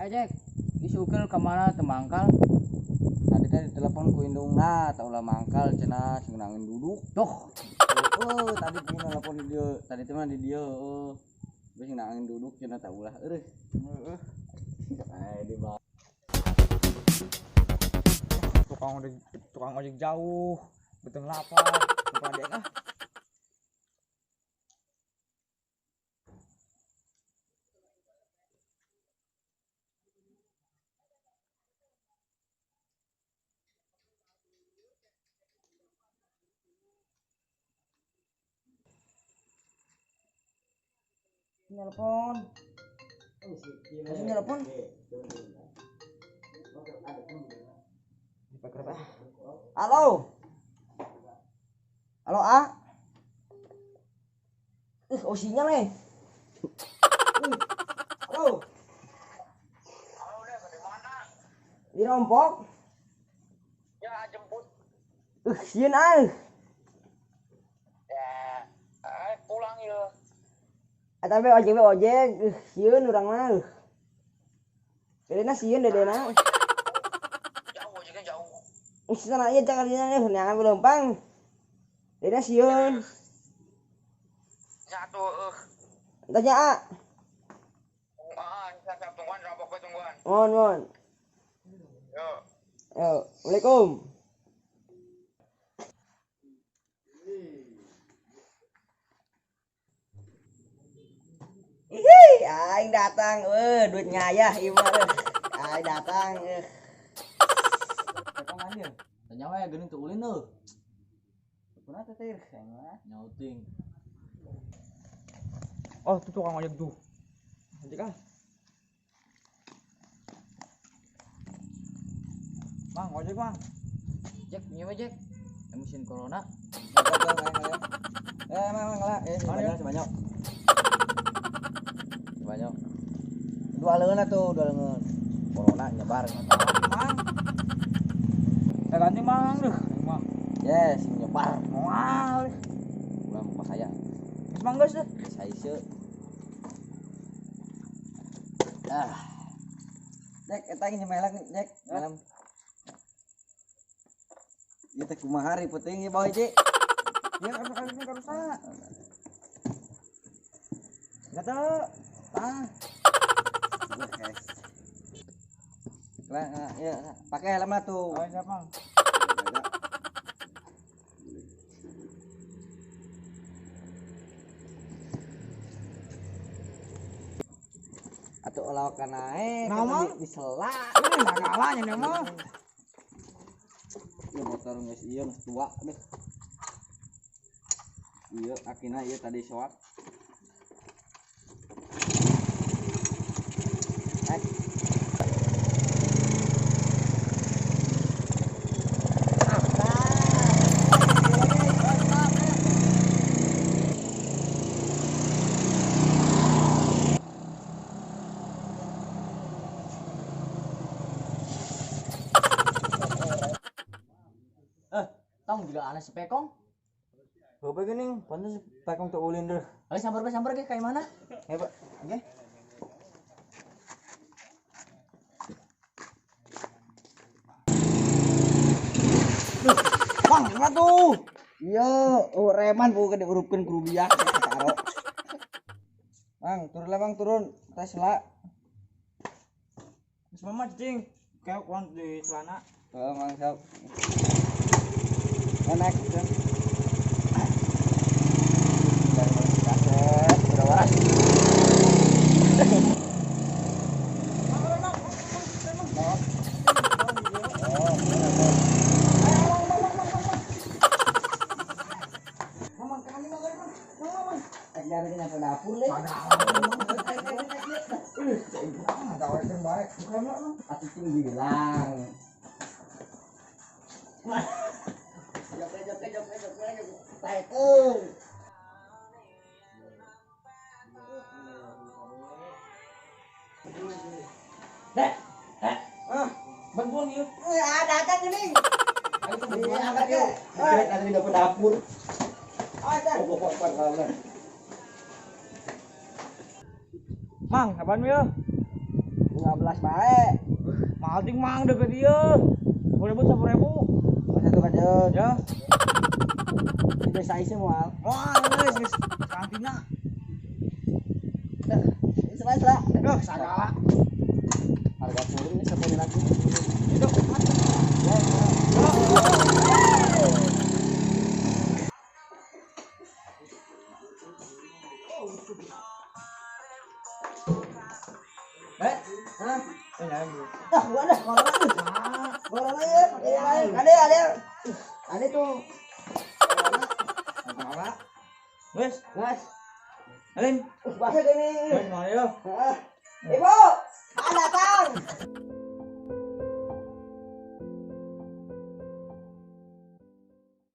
Jack, isukil kemana temangkal? Tadi tadi telepon ku indungna, tau lah mangkal cenah sing nangin duduk. Tuh. Oh, tadi punya telepon di dia, tadi teman di dia. Oh. Sing nangin duduk cenah tau lah eueuh. Heeh. Di bawah. Tukang ojek jauh, betul lapar, lupa dek ah. Nelpon. Masih nelpon? Halo. Halo, A. Oh sinyal nih. Halo. Halo, Dek, di mana? Di Rompok. Ya, jemput. Sieun ah. Ya, pulang ya. Eta be ojek, sieun urang mah. Dedena sieun dedena. Jauh ojeknya jauh. Sana ieu cakar dina neangan belempang. Dedena sieun. Satu Tanya A. Ah, siap tungguan Rompok we tungguan. Mohon. Yo. Yo, Assalamualaikum. Hihi, aing datang, duit ngayah ieu mah. Aing datang. Potongan ieu. Tanya we geuning teu ulin euy. Kunaon teh teh nyauting. Oh, tuh tukang ojek tuh. Ojek ah. Mang, ojek mang. Jack, nyewa Jack. Mesin corona. Mang, lah. Banyak. Banyak. Dua leungeun atuh, dua leungeun. Corona nyebar. Mang. Ganti mang deh, mang. Yes, nyebar. Moal. Ulah bahaya. Geus mang geus deh. Saise. Ah. Jack, eta ini melak Jack, malam. Ieu teh kumaha hari peuting ieu bae, Cik. Ya karusa. Gatel. Ah. Lah, ya, pakai helm tuh. Oh, siapa? Atuh ulah kana naek, di sela. Sagalanya nya mah. Ieu motor geus ieu geus tua deh. Ieu akina ieu tadi soak. Tong juga aneh si Pekong. Bapak geuning, pantes si Pekong teu ulin deh. Ayo sambar ge kayak mana? Hebat. Oke. Bang, mana tuh? Iya, oh, reman bukan diurupkeun ku rubiah taro. Bang, turun lah bang, turun. Tes lah. Geus mama cicing. Kayak kuan di celana. Heeh, Mang, sok. Naik kan. Dari kaset, udah waras. Dapur leh. Bilang. Dek, dek. Ah, bantuan yuk. Datang ini. Ayo bantuan angkat yuk. Ada di dapur. Mang, apaan ya? 15 bae. Mahal ting mang deket dia. 10.000 10.000. Satu kajeun. Ya. Itu size moal. Wah, geus geus karantina. Sela sela. Duh, sagala. Harga turun ini sampai lagi. Itu. Eh, Hah? eh nyalain dulu. Ah, gua ada corona. Corona ya, pakai yang lain. Ada ada. Ada tuh. Apa? Wes, Mas, Alin. bahasa gini. Wes, mau yo. Ibu, ada datang.